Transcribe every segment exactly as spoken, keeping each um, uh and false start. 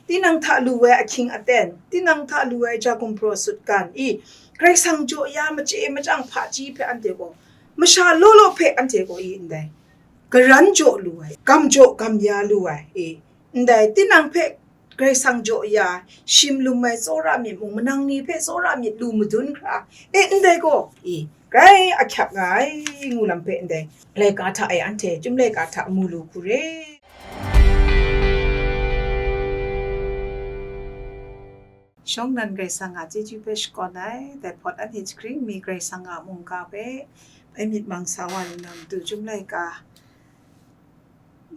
tinang hta lu ai ahkying aten, tinang hta lu ai ja gumhpraw sutgan i, Karai Kasang jaw ya machye machyang hpaji hpe anhte gaw, masha law law hpe anhte gaw i ndai, karan jaw lu ai, gam jaw gam ya lu ai i, ndai, tinang hpe Karai Kasang jaw ya, shim lum ai tsawra myit mung, manang ni hpe tsawra myit lu madun hkra, e, ndai gaw, i, grai ahkyak nga ai, ngu lam hpe ndai, laika hta e anhte, chyum laika hta mu lu hku re. Shawng nnan Karai Kasang a chyeju hpe shakawn ai, dai hpawt anhte jahkring mi Karai Kasang a mungga hpe bai myit mang sa wa lu na matu, chyum laika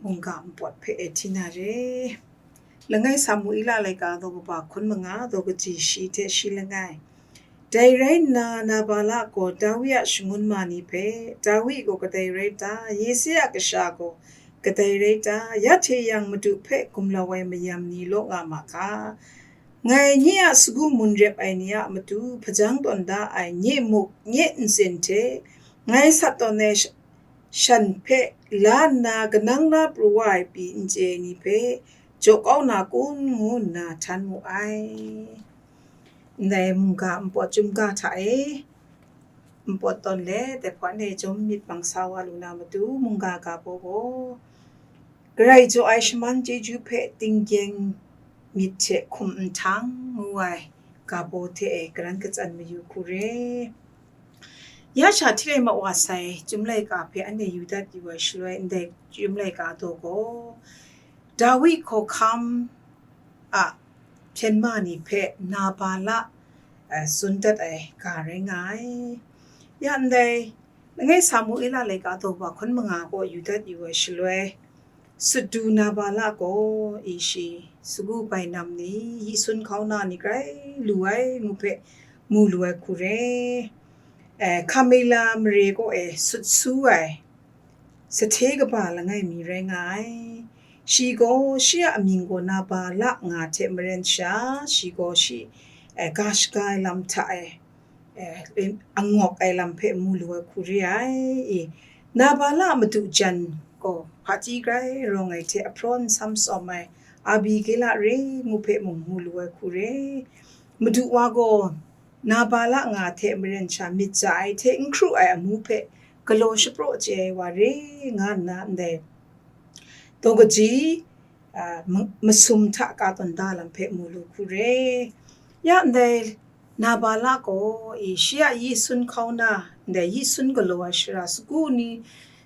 mungga npawt hpe e hti na re. Langai Samuila laika daw kaba hkun manga, daw kaji shi hte shi langai. Dai rai nna, Nabala gaw Dawi a shangun ma ni hpe, Dawi gaw kadai rai ta? Yese a kasha gaw kadai rai ta? Ya hte yang Madu hpe gumlau ai mayam ni law nga ma ga. Ngai nye a sagu mun rep ai ni a matu hpajang tawn da ai nye muk, nye ntsin hte ngai sat tawn ai sh-, shan hpe la nna kanang na pru wa ai pyi n chye ai ni hpe jaw kau na kun, ngu nna htan mu ai. Ndai mungga npawt chyum ga hta e npawt tawn let, dai hpawt e jawm myit mang sa wa lu na matu, mungga ga baw gaw, Karai jaw ai shaman chyeju hpe tinggyeng myit hte hkum nhtang ngu ai ga baw hte e karan katsan mayu hku re. Ya sha hti rai ma wa sai, chyum laika hpe anhte yu dat yu ai shaloi, ndai chyum laika daw gaw, Dawi hkawhkam a hpyen ma ni hpe Nabala, eh, tsun dat ai ga rai nga ai. Ya ndai, langai Samuela laika daw kaba hkun manga gaw yu dat yu ai shaloi, sut du Nabala gaw i shi sagu bainam ni, yi sun hkauna ni grai lu ai ngu hpe mu lu ai hku re. Eh, Kamela mare kaw e sut su ai sahte kaba langai mi rai nga ai. Shi gaw, shi a amying gaw Nabala nga hte maren sha, shi gaw shi, eh, ga shaga ai lam hta e, eh, angawk ai lam hpe mu lu ai hku re ai. I, Nabala a madu jan gaw hpaji grai rawng ai hte ahpraw nsam tsawm ai Abigela re ngu hpe mung mu lu ai hku re. Madu wa gaw Nabala nga hte maren sha myit ja ai hte n hkru ai amu hpe galaw shapraw chye ai wa re nga nna ndai daw kaji, a, ma-, masum hta ka tawn da lam hpe mu lu hku re. Ya ndai Nabala gaw i shi a yi sun hkauna, ndai yi sun galaw ai shara sagu ni,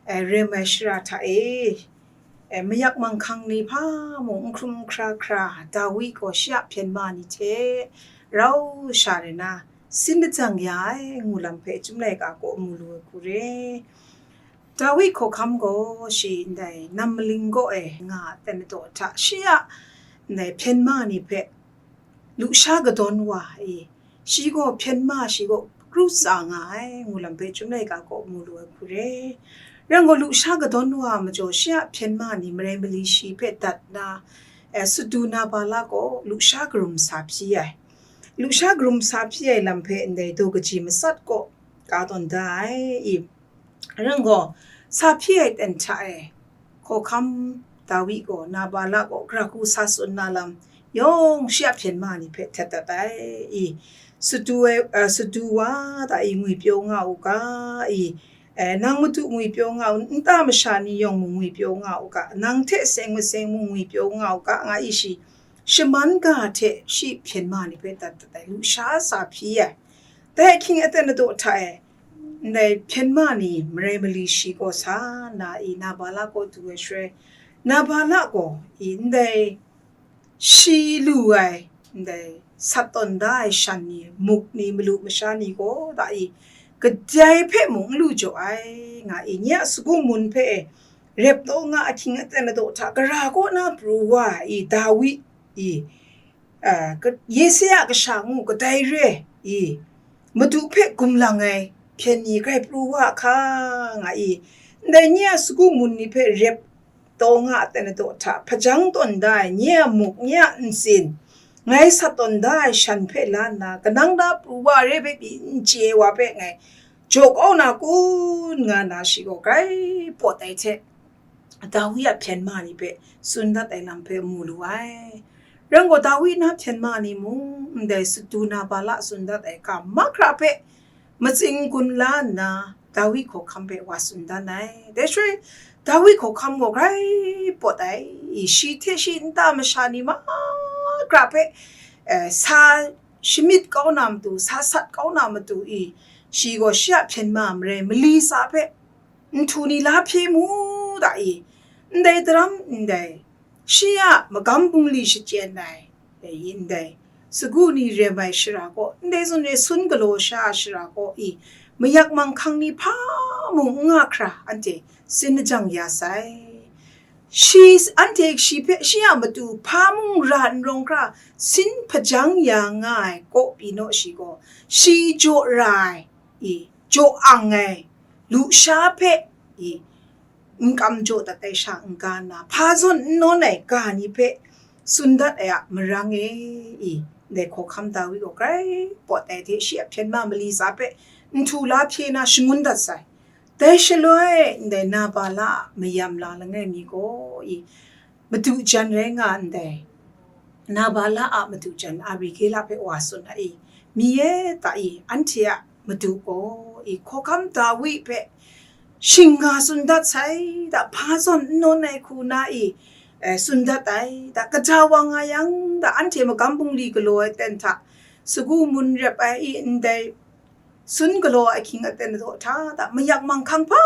e, rem ai shara hta e, e, mayak manghkang ni hpa mung n hkrum n hkra hkra, Dawi gaw shi a hpyen ma ni hte rau sha rai na, sin lajang ya ai ngu lam hpe chyum laika kaw mu lu ai hku re. Dawi hkawhkam gaw shi ndai nam maling kaw e nga ai aten ladaw hta shi a ndai hpyen ma ni hpe lusha kadawn wa i, shi gaw hpyen ma shi gaw kru tsa nga ai ngu lam hpe chyum laika kaw mu lu ai hku re. Rai gaw, lusha kadawn wa majaw shi a hpyen ma ni marai mali shi hpe dat na, eh, sut du Nabala gaw lusha karum sa hpyi ai. Lusha karum sa hpyi ai lam hpe ndai daw kaji matsat kaw ka tawn da ai i, rai gaw, sa hpyi ai ten hta e, hkawhkam Dawi gaw Nabala kaw gara hku sa tsun na lam yawng shi a hpyen ma ni hpe htet dat ai. I, sut du ai, a, sut du wa ta i ngwipyaw nga u ga, i, e, nang madu ngwipyaw nga u, nta masha ni yawng mung ngwipyaw nga u ga, nang hte seng maseng mung ngwipyaw nga u ga, nga i shi, shaman ga hte shi hpyen ma ni hpe dat dat ai, lusha sa hpyi ai. Dai ahkying aten ladaw hta e, ndai hpyen ma ni marai mali shi kaw sa nna i Nabala kaw du ai shaloi, Nabala gaw i ndai shi lu ai, ndai sat tawn da ai shan ni, muk ni, malu masha ni gaw da i kadai hpe mung n lu jaw ai, nga i, nye a sagu mun hpe e rep taw nga ahkying aten ladaw hta gara kaw na pru wa i Dawi i, a, ka-, Yese a kasha ngu kadai re i, Madu hpe gumlang ai hpyen ni grai pru wa hka, nga i, ndai nye a sagu mun ni hpe rep taw nga aten ladaw hta hpajang tawn da ai nye a muk, nye a ntsin, ngai sat tawn da ai shan hpe la nna, kanang da pru wa re hpe pyi n chye ai wa hpe ngai jaw kau na kun, nga nna shi gaw grai pawt ai hte, Dawi a hpyen ma ni hpe tsun dat ai lam hpe mu lu ai. Rai gaw, Dawi na hpyen ma ni mung, ndai sutdu Nabala tsun dat ai ga mahkra hpe matsing gun la nna, Dawi hkawhkam hpe wa tsun dan ai. Dai shaloi, Dawi hkawhkam gaw grai pawt ai, shi hte shi nta masha ni mahkra hpe, eh, sa shamyit kau na matu, sa sat kau na matu i, shi gaw shi a hpyen ma marai mali tsa hpe nhtu ni la hpye mu da i, ndai daram ndai, shi a magam bungli shachyen ai, e, ndai, sagu ni rem ai shara kaw, ndai zawn re sun galaw sha ai shara kaw i, mayak manghkang ni hpa mung n nga hkra, anhte sin lajang ya sai. Shi, anhte shi hpe, shi a matu hpa mung ra n rawng hkra, sin hpajang ya nga ai kaw pyi naw shi gaw, shi jaw ra ai, i, jaw ang ai, lusha hpe, i, n kam jaw dat ai sha n-ga nna, hpa zawn n nawn ai ga ni hpe tsun dat ai a marang e, i, ndai hkawhkam Dawi gaw grai pawt ai hte shi a hpyen ma mali tsa hpe nhtu la hpye na shangun dat sai. Dai shaloi, ndai Nabala a mayam la langai mi gaw, i, madu jan rai nga ndai, Nabala a madu jan Abrigela hpe wa tsun ai, mi e ta i, anhte a madu gaw i, hkawhkam Dawi hpe shing nga tsun dat sai, da hpa zawn n nawn ai hku na i, eh, tsun dat ai, da kaja wa nga yang, da anhte magam bungli galaw ai ten hta, sagu mun rep ai i, ndai sun galaw ahkying aten daw hta, da mayak manghkang hpa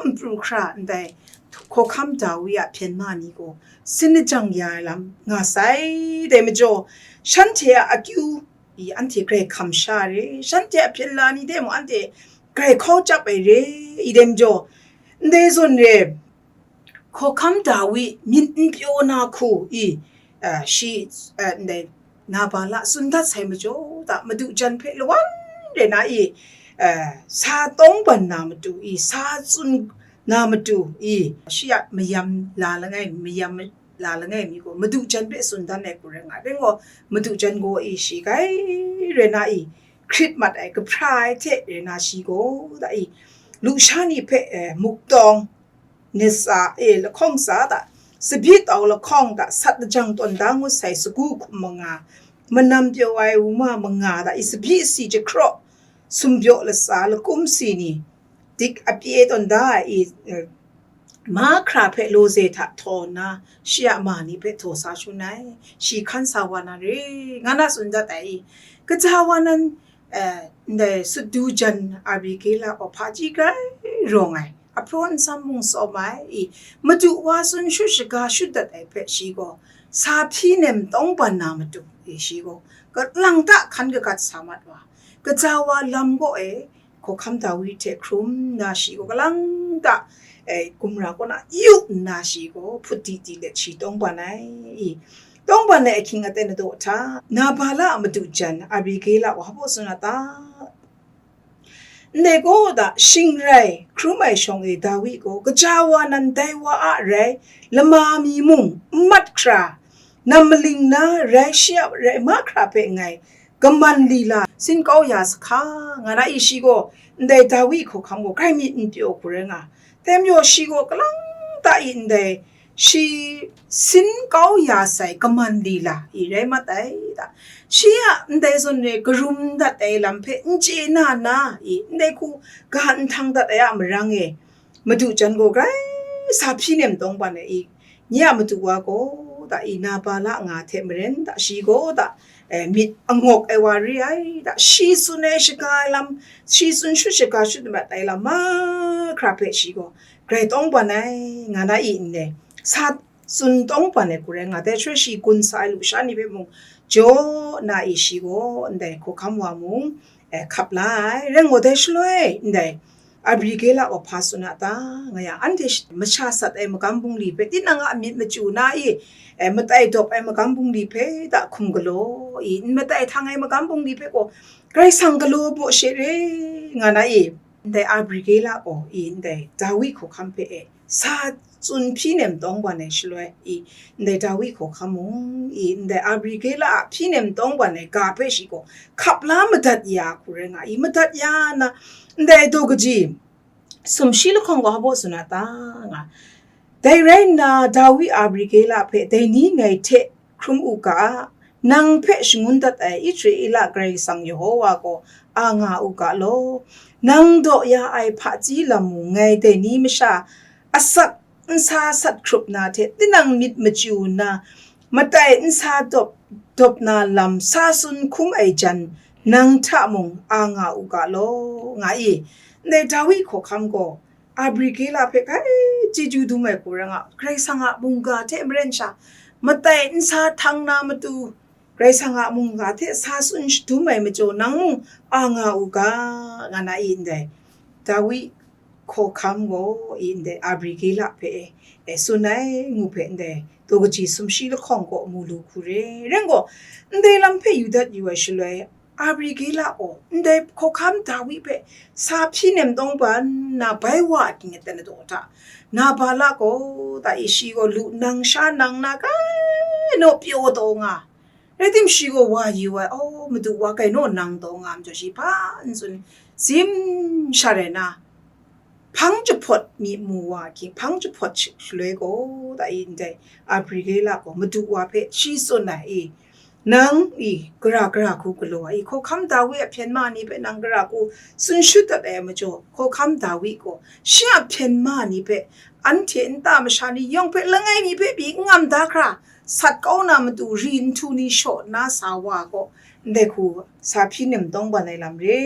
n pru hkra ndai, hkawhkam Dawi a hpyen ma ni gaw sin lajang ya ai lam nga sai. Dai majaw, shanhte a akyu i anhte grai hkam sha re, shanhte a hpyen la ni de mung anhte grai hkau chyap ai re, i dai majaw, ndai zawn re, hkawhkam Dawi myit n pyaw na hku i, ah, shi, ah, ndai Nabala tsun dat sai majaw, da madu jan hpe lawan re na i, ah, sa tawng ban na matu i, sa tsun na matu i, shi a mayam la langai, mayam la langai mi gaw madu jan hpe tsun dan ai hku rai nga ai. Rai gaw, madu jan gaw i, shi grai re na i, hkrit mat ai, kahpra ai hte re na shi gaw, da i, lusha ni hpe, eh, muktawng, nit tsa, e, lahkawng tsa da, tsabyi tau lahkawng da, sat lajang tawn da ngut sai sagu hkum manga, manam pyaw ai wuma manga da, i tsabyi asi jahkraw, sumbyaw latsa, lakum si ni, dik apye tawn da ai, e, mahkra hpe lawze hta htaw nna, shi a ma ni hpe htaw sa shangun ai, shi hkan sa wa na re, nga na tsun dat ai, i, kaja wa nan, eh, ndai sutdu jan Abrigela gaw hpaji grai rawng ai, ahpraw nsam mung tsawm ai, i, madu wa tsun shut shaga shut dat ai hpe shi gaw, sa hpyi nem tawng ban na matu, i, shi gaw, kalang ta hkan kagat sa mat wa, kaja wa lam gaw e, hkawhkam Dawi hte hkrum nna shi gaw kalang ta, eh, gumra kaw na yu nna shi gaw hput di di let shi tawng ban ai, i, tawng ban ai ahkying aten daw hta, Nabala a madu jan Abrigela gaw hpa baw tsun a ta? Ndai gaw da, shing rai hkrum ai shawng e Dawi gaw, kaja wa nan dai wa a rai lama mi mung n mat hkra, nam maling na rai shi a rai mahkra hpe ngai kaman lila sin kau ya sa hka, nga na i, shi gaw ndai Dawi hkawhkam gaw grai myit n pyaw hku rai nga, dai majaw shi gaw kalang ta i, ndai shi sin kau ya sai kaman lila i rai mat ai da, shi a ndai zawn re karum dat ai lam hpe n chye na na i, ndai hku ga nhtang dat ai a marang e, madu jan gaw grai sa hpyi nem tawng ban ai i, nye a madu wa gaw da i, Nabala nga hte maren da, shi gaw da, eh, myit angawk ai wa re ai da, shi tsun ai shaga ai lam, shi tsun shut shaga shut mat ai lam mahkra hpe shi gaw grai tawng ban ai, nga na i, ndai sa tsun tawng ban ai hku rai nga, dai shaloi shi gun sa ai lusha ni hpe mung jaw na i, shi gaw ndai hkawhkam wa mung, eh, hkap la ai. Rai gaw, dai shaloi ndai Abrigela gaw hpa tsun a ta, nga yang, anhte sh-, masha sat ai magam bungli hpe, tinang a myit machyu na i, eh, matai dawp ai magam bungli hpe da hkum galaw i, n matai htang ai magam bungli hpe gaw Karai Kasang galaw baw she re, nga na i, ndai Abrigela gaw i, ndai Dawi hkawhkam hpe e, sa tsun hpyi nem tawng ban ai shaloi i, ndai Dawi hkawhkam mung i, ndai Abrigela a hpyi nem tawng ban ai ga hpe shi gaw hkap la madat ya hku rai nga i, madat ya na, ndai daw kaji sumshi lahkawng gaw hpa baw tsun a ta, nga. Dai rai nna, Dawi Abrigela hpe dai ni ngai hte hkrum u ga, nang hpe shangun dat ai Israela Karai Kasang Yehova gaw a nga u ga law, nang daw ya ai hpaji lam mung ngai dai ni masha asak nsa sat hkrup na hte tinang myit machyu nna, matai nsa dawp dawp na lam sa tsun hkum ai jan, nang hta mung a nga u ga law, nga i. Ndai Dawi hkawhkam gaw Abrigela hpe grai chyeju dum ai hku rai nga, Karai Kasang a mungga hte maren sha, matai nsa htang na matu, Karai Kasang a mungga hte sa tsun shadum ai majaw, nang mung a nga u ga, nga na i ndai. Dawi hkawhkam gaw i ndai Abrigela hpe e, e tsun ai ngu hpe ndai daw kaji sumshi lahkawng gaw mu lu hku re. Rai gaw, ndai lam hpe yu dat yu ai shaloi, Abrigela gaw ndai hkawhkam Dawi hpe sa hpyi nem tawng ban na bai wa a ging aten adaw hta, Nabala gaw ta i shi gaw lu nang sha nang na kai naw pyaw taw nga. Rai tim, shi gaw wa yu ai, aw, Madu wa kai naw nang taw nga majaw, shi hpa n tsun, zim sha rai na, hpang jahpawt mi mu wa hkying, hpang jahpawt shaloi gaw, ta i ndai Abrigela gaw Madu wa hpe shi tsun ai i, nang i, gara gara hku galaw ai i, hkawhkam Dawi a hpyen ma ni hpe nang gara hku tsun shut dat ai majaw, hkawhkam Dawi gaw shi a hpyen ma ni hpe, anhte nta masha ni yawng hpe langai mi hpe pyi n ngam da hkra, sat kau na matu ri nhtu ni shaw nna sa wa gaw, ndai hku sa hpyi nem tawng ban ai lam re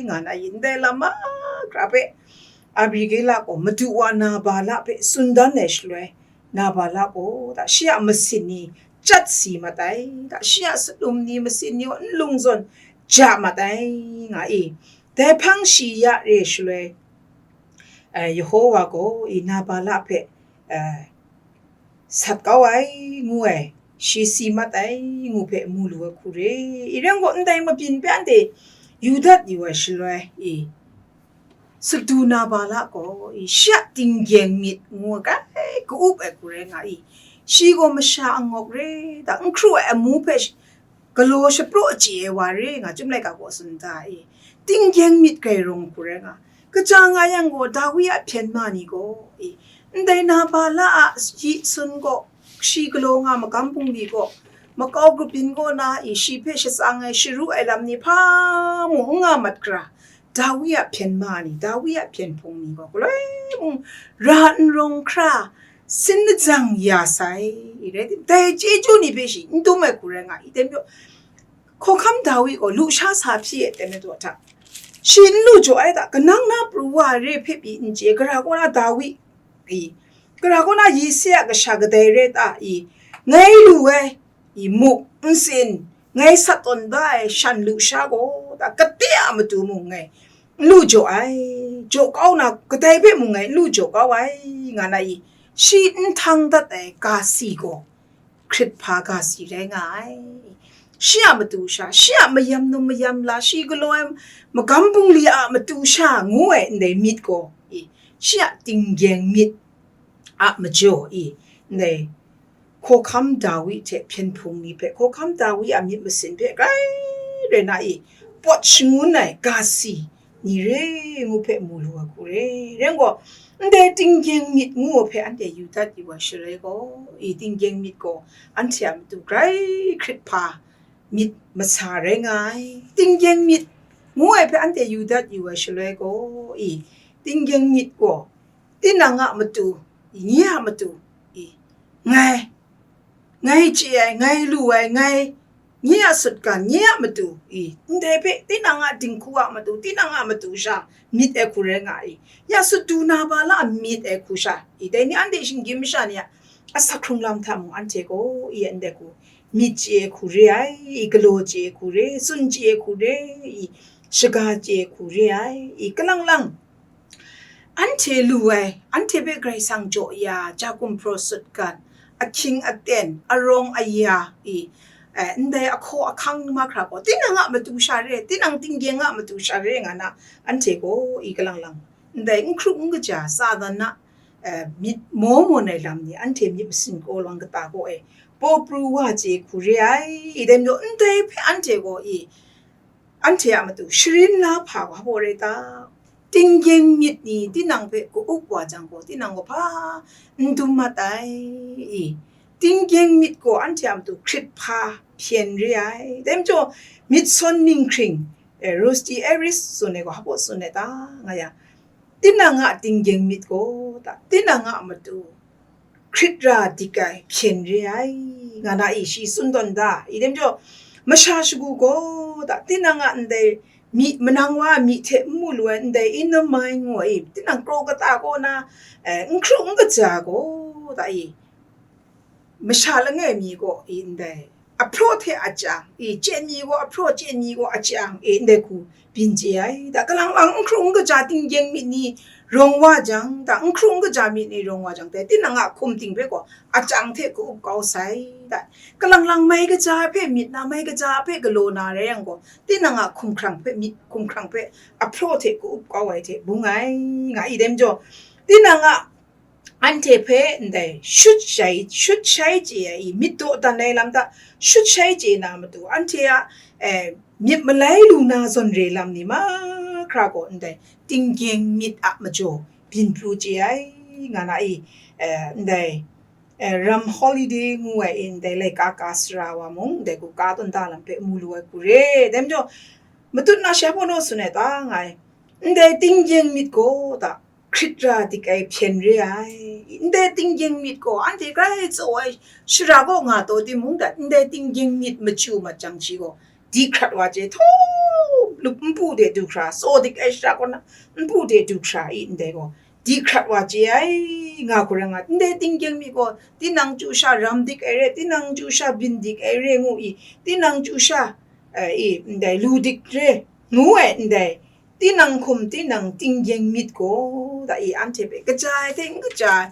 nga na i, ndai lam mahkra hpe Abrigela gaw madu wa Nabala hpe tsun dan ai shaloi, Nabala gaw ta shi a masin ni chyat si mat ai, ta shi a salum ni masin ni gaw n lung zawn ja mat ai, nga i. Dai hpang shi ya re shaloi, eh, Yehowa gaw i Nabala hpe, eh, sat kau ai, ngu ai, shi si mat ai, ngu hpe mu lu ai hku re. I rai gaw, ndai mabyin hpe anhte yu dat yu ai shaloi, i, Sadu Nabala gaw, i, shi a tinggyeng myit ngu ai grai ka-up ai hku rai nga i, shi gaw masha angawk re, da, n hkru ai amu hpe sh-, galaw shapraw chye ai wa re nga, Chyum laika gaw tsun da i, tinggyeng myit grai rawng hku rai nga. Kaja nga yang gaw, Dawi a hpyen ma ni gaw, i, ndai Nabala a yi sun gaw, shi galaw nga magam bungli gaw, makau grup yin kaw na i, shi hpe shatsang ai, sharu ai lam ni hpa mung n nga mat hkra, Dawi a hpyen ma ni, Dawi a hpyen hpung ni gaw, galoi mung ra n rawng hkra, sin lajang ya sai, i rai tim, dai chyeju ni hpe shi n dum ai hku rai nga i, dai majaw, hkawhkam Dawi gaw lusha sa hpyi ai ten na daw hta, shi n lu jaw ai ta, kanang na pru wa re hpe pyi n chye, gara kaw na Dawi i, gara kaw na Yise a kasha kadai re ta i, ngai lu ai i, muk, nsin, ngai sat tawn da ai shan lusha gaw ta, kade a matu mung ngai n lu jaw ai, jaw kau na, kadai hpe mung ngai n lu jaw kau ai, nga na i, shi n htang dat ai ga si gaw, hkrit hpa ga si rai nga ai. Shi a matu sha, shi a mayam num mayam la, shi galaw ai magam bungli a matu sha ngu ai ndai myit gaw, i, shi a tinggyeng myit a majaw, i, ndai hkawhkam Dawi hte hpyen hpung ni hpe, hkawhkam Dawi a myit masin hpe grai rai na i, pawt shangun ai ga si ni re ngu hpe mu lu ai hku re. Rai gaw, ndai tinggyeng myit ngu ai hpe anhte yu dat yu ai shaloi gaw, i, tinggyeng myit gaw anhte a matu grai hkrit hpa myit masa rai nga ai. Tinggyeng myit ngu ai hpe anhte yu dat yu ai shaloi gaw, i, tinggyeng myit gaw tinang a matu, i, nye a matu, i, ngai, ngai chye ai, ngai lu ai, ngai, nye a sutgan, nye a matu, i, ndai hpe tinang a dinghku a matu, tinang a matu sha myit ai hku rai nga i, ya Sadu Nabala a myit ai hku sha, i, dai ni anhte shinggyim masha ni a asak hkrung lam hta mung anhte gaw, i, ndai hku myit chye ai hku re ai, i, galaw chye ai hku re, tsun chye ai hku re, i, shaga chye ai hku re ai, i, kalang lang, anhte lu ai, anhte hpe Karai Kasang jaw ya, ja gumhpraw sutgan, ahkying aten, arawng aya, i, eh, ndai ahkaw ahkang mahkra gaw, tinang a matu sha re, tinang tinggyeng a matu sha re nga na, anhte gaw, i, kalang lang, ndai n hkru n kaja, Satan a, eh, myit maw mawn ai lam ni, anhte myit masin kau lang kata gaw e, paw pru wa chye hku re ai, i, dai majaw, ndai hpe anhte gaw, i, anhte a matu sharin la hpa wa baw rai ta? Tinggyeng myit ni tinang hpe ka-up wa jang gaw, tinang gaw hpa n dum mat ai, i, Tinggyeng myit gaw anhte a matu hkrit hpa hpyen re ai. Dai majaw, myit sawn ninghkring, eh, Rusty Harris tsun ai gaw, hpa baw tsun ai ta, nga yang, tinang a tinggyeng myit gaw ta, tinang a matu hkrit ra dik ai hpyen re ai, nga na i, shi tsun tawn da. I dai majaw, masha shagu gaw ta, tinang a ndai myi, manang wa myi hte n mu lu ai ndai inner mind ngu ai, tinang kraw kata kaw na, eh, n hkru n kaja gaw ta i, masha langai mi gaw i ndai, ahpraw hte a chyang i, chyen mi gaw ahpraw, chyen mi gaw a chyang i, ndai hku byin chye ai. Da, kalang lang n hkru n kaja tinggyeng myit ni rawng wa jang, da, n hkru n kaja myit ni rawng wa jang, dai tinang a hkum ting hpe gaw a chyang hte ka-up kau sai, da, kalang lang mai kaja hpe myit na, mai kaja hpe galaw na rai yang gaw, tinang a hkumhkrang hpe, myit hkumhkrang hpe ahpraw hte ka-up kau ai hte bung ai, nga i dai majaw, tinang a anhte hpe ndai shut shai, shut shai chye ai i, myit dawdan ai lam hta shut shai chye na matu, anhte a, eh, myit malai lu na zawn re lam ni mahkra gaw ndai tinggyeng myit a majaw byin pru chye ai, nga na i, eh, ndai, eh, Ram Holiday ngu ai i, ndai laika ka sara wa mung, ndai hku ka tawn da lam hpe mu lu ai hku re. Dai majaw, matut na shi hpa naw tsun ai ta, nga ai, ndai tinggyeng myit gaw ta, hkrit ra dik ai hpyen re ai. Ndai tinggyeng myit gaw anhte grai tsaw ai shara kaw nga taw timung, da, ndai tinggyeng myit machyu mat jang, shi gaw di hkrat wa chye, htawm lup npu de du hkra, tsaw dik ai shara kaw na npu de du hkra i, ndai gaw di hkrat wa chye ai, nga hku rai nga, ndai tinggyeng myit gaw tinang chyu sha ram dik ai re, tinang chyu sha byin dik ai re ngu i, tinang chyu sha, eh, i, ndai lu dik re ngu ai, ndai tinang hkum, tinang tinggyeng myit gaw, da i, anhte hpe kaja ai hte n kaja ai,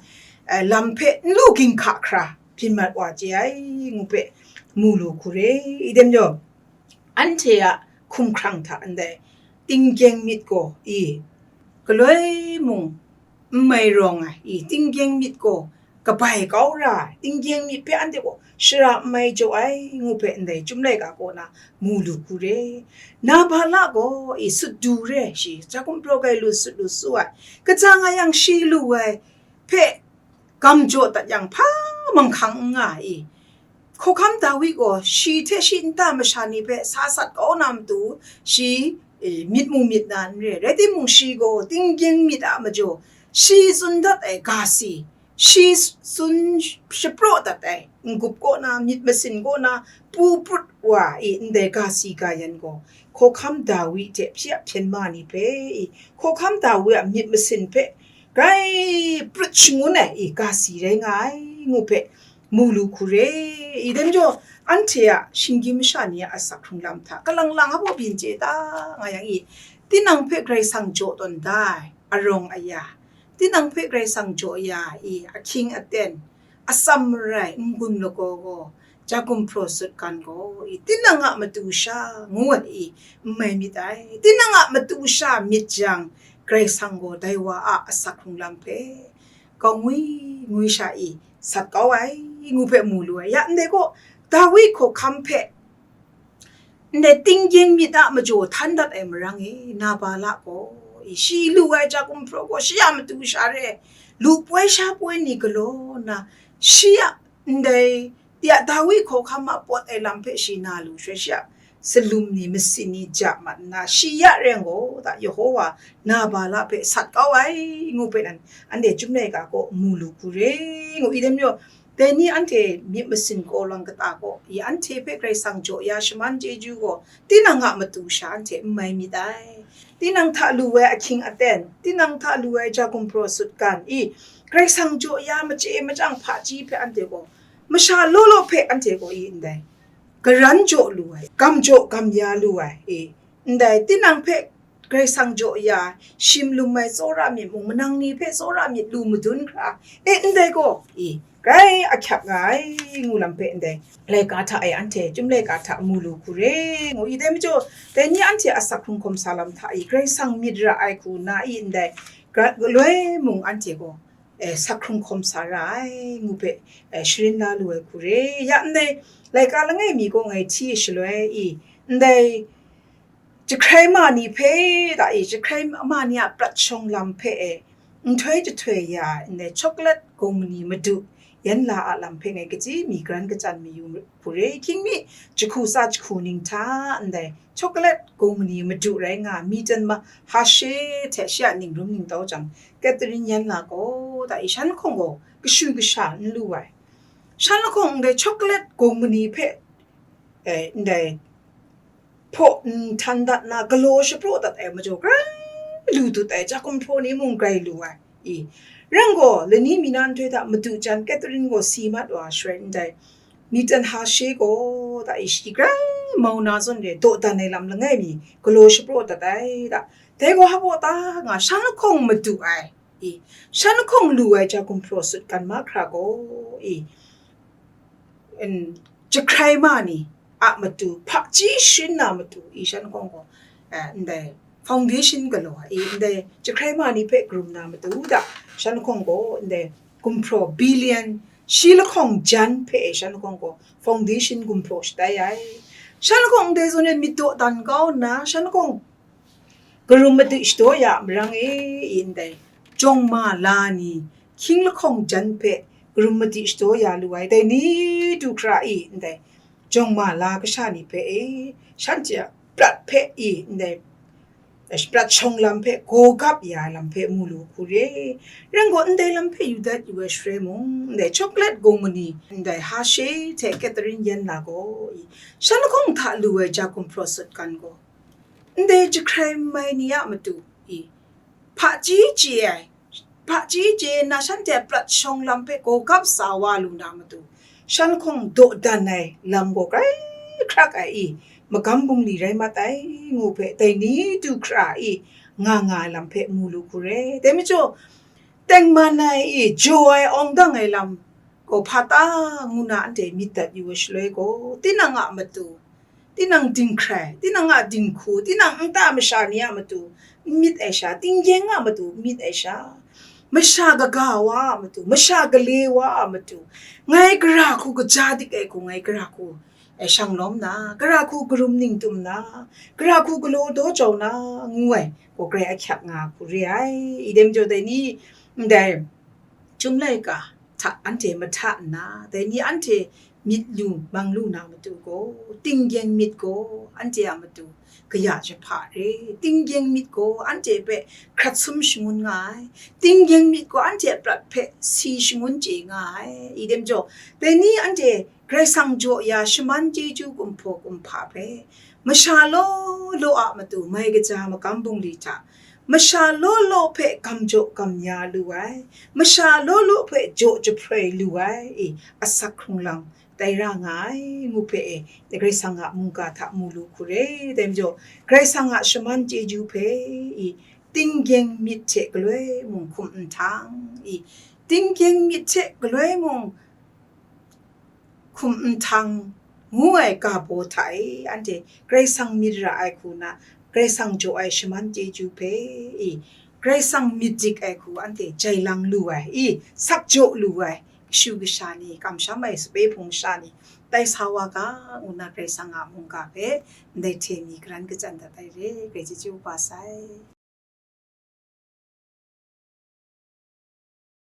eh, lam hpe n lu ginhka hkra byin mat wa chye ai, ngu hpe mu lu hku re. I dai majaw, anhte a hkumhkrang hta ndai tinggyeng myit gaw i, galoi mung n mai rawng ai i, tinggyeng myit gaw kabai kau ra ai, tinggyeng myit hpe anhte gaw shara n mai jaw ai, ngu hpe ndai Chyum laika kaw na mu lu hku re. Nabala gaw i, sut du re, shi ja gumhpraw grai lu sut lu su ai, kaja nga yang shi lu ai hpe gam jaw dat yang hpa manghkang n nga i, Hkawhkam Dawi gaw shi hte shi nta masha ni hpe sa sat kau na matu, shi, eh, myit mu myit na n re. Rai timung, shi gaw tinggyeng myit a majaw, shi tsun dat ai ga si, shi tsun shapraw dat ai n-gup kaw na, myit masin kaw na pu prut wa i, ndai ga si ga yan gaw, Hkawhkam Dawi hte shi a hpyen ma ni hpe i, Hkawhkam Dawi a myit masin hpe grai prut shangun ai i, ga si rai nga ai, ngu hpe mu lu hku re. I dai majaw, anhte a shinggyim masha ni a asak hkrung lam hta kalang lang a baw byin chye ta, nga yang i, tinang hpe Karai Kasang jaw tawn da ai arawng aya, tinang hpe Karai Kasang jaw ya i, ahkying aten, atsam marai n-gun lagaw gaw, ja gumhpraw sut gan gaw i, tinang a matu sha ngu ai i, n mai myit ai. Tinang a matu sha myit jang, Karai Kasang gaw dai wa a asak hkrung lam hpe kau ngwi ngwi sha i, sat kau ai, ngu hpe mu lu ai. Ya ndai gaw, Dawi hkawhkam hpe ndai tinggyeng myit a majaw htan dat ai marang e, Nabala gaw i, shi lu ai ja gumhpraw gaw shi a matu sha re, lu poi sha poi ni galaw nna, shi a ndai ya Dawi hkawhkam a pawt ai lam hpe shi na lu shaloi, shi a salum ni, masin ni ja mat nna, shi ya rai yang gaw, da, Yehowa Nabala hpe sat kau ai, ngu hpe nan anhte Chyum laika kaw mu lu hku re, ngu i dai majaw, dai ni anhte myit masin kaw lang kata gaw, i anhte hpe Karai Kasang jaw ya shaman chyeju gaw, tinang a matu sha anhte n mai myit ai. Tinang hta lu ai ahkying aten, tinang hta lu ai ja gumhpraw sut gan i, Karai Kasang jaw ya machye machyang hpaji hpe anhte gaw, masha law law hpe anhte gaw i ndai, garan jaw lu ai, gam jaw gam ya lu ai i, ndai tinang hpe Karai Kasang jaw ya, shim lum ai tsawra myit mung, manang ni hpe tsawra myit lu madun hkra, e, ndai gaw, i, grai ahkyak nga ai, ngu lam hpe ndai laika hta e anhte Chyum laika hta mu lu hku re, ngu i dai majaw, dai ni anhte asak hkrung hkawm sa lam hta i, Karai Kasang myit ra ai hku na i ndai, gra-, galoi mung anhte gaw, eh, sak hkrung hkawm sa ra ai, ngu hpe, eh, sharin la lu ai hku re. Ya ndai laika langai mi kaw ngai hti shaloi i, ndai jahkrai ma ni hpe, da i, jahkrai ma ni a prat shawng lam hpe e, nhtoi jahtoi ya ai ndai chocolate gawng mani madu yan la a lam hpe ngai kaji mi karan kachyan mayu hku re, hkying mi jahku tsa jahku ning hta ndai chocolate gungmani madu rai nga, Milton ma-, Hershey hte shi a ningrum ningtau jang, Catherine yan la gaw, da i shan lahkawng gaw kashu kasha n lu ai. Shan lahkawng ndai chocolate gungmani hpe, eh, ndai hpaw nhtan dat na, galaw shapraw dat ai majaw grai lu dut ai, ja gumhpraw ni mung grai lu ai. I, rai gaw, lani mi na nhtoi hta madu jan Catherine gaw si mat wa ai shaloi ndai, Milton Hershey gaw, da i shi grai mau na zawn re, dawdan ai lam langai mi galaw shapraw dat ai, da. Dai gaw hpa ta nga, shan lahkawng madu ai, i, shan lahkawng lu ai ja gumhpraw sutgan mahkra gaw, i, n-, jahkrai ma ni a matu, hpaji shin na matu, i, shan lahkawng gaw, eh, ndai foundation galaw ai, i, ndai jahkrai ma ni hpe karum na matu da, shan lahkawng gaw ndai gumhpraw billion, shi lahkawng jan hpe e shan lahkawng gaw foundation gumhpraw shatai ai. Shan lahkawng ndai zawn e myit dawdan kau nna, shan lahkawng karum madu shadaw ya a marang e, i, ndai jawng ma la ni, hkying lahkawng jan hpe karum madu shadaw ya lu ai, dai ni du hkra i, ndai jawng ma la kasha ni hpe e, shanhte a prat hpe i, ndai prat shawng lam hpe gaw gap ya ai lam hpe mu lu hku re. Rai gaw, ndai lam hpe yu dat yu ai shaloi mung, ndai chocolate gungmani, ndai Hershey hte Catherine yan la gaw i, shan lahkawng hta lu ai ja gumhpraw sutgan gaw, ndai jahkrai mai ni a matu i, hpaji chye ai, hpaji chye nna shanhte a prat shawng lam hpe gaw gap sa wa lu na matu, shan lahkawng dawdan ai lam gaw grai hkrak ai i, magam bungli rai mat ai, ngu hpe dai ni du hkra i, nga nga ai lam hpe mu lu hku re. Dai majaw, tengman ai i, jaw ai awng dang ai lam gaw hpa ta ngu na anhte myit dat yu ai shaloi gaw, tinang a matu, tinang dinghkrai, tinang a dinghku, tinang nta masha ni a matu n myit ai sha, tinggyeng a matu n myit ai sha, masha kaga wa a matu, masha gale wa a matu, ngai gara hku kaja dik ai hku, ngai gara hku, eh, shang lawm na, gara hku karum ning tum na, gara hku galaw daw jau na, ngu ai gaw grai ahkyak nga hku re ai. I dai majaw dai ni, ndai, Chyum laika hta anhte mahta nna, dai ni anhte myit lu mang lu na matu gaw, tinggyeng myit gaw anhte a matu kaya jahpa re, tinggyeng myit gaw anhte hpe hkrat sum shangun nga ai, tinggyeng myit gaw anhte a prat hpe si shangun chye nga ai. I dai majaw, dai ni anhte Karai Kasang jaw ya shaman chyeju kumhpaw kumhpa hpe, masha law law a matu mai kaja magam bungli hta, masha law law hpe gam jaw gam ya lu ai, masha law law hpe jaw jahproi lu ai, i, asak hkrung lang tai ra nga ai, ngu hpe e, Karai Kasang a mungga hta mu lu hku re. Dai majaw, Karai Kasang a shaman chyeju hpe, i, tinggyeng myit hte galoi mung hkum nhtang, i, tinggyeng myit hte galoi mung hkum nhtang ngu ai ga baw hta e, anhte Karai Kasang myit ra ai hku na, Karai Kasang jaw ai shaman chyeju hpe, i, Karai Kasang myit dik ai hku anhte jai lang lu ai, i, sak jaw lu ai, kashu kasha ni, kamsham ai sape hpung sha ni, tai sa wa ga, ngu na Karai Kasang a mungga hpe ndai hte mi karan kachyan dat ai re, Karai chyeju kaba sai.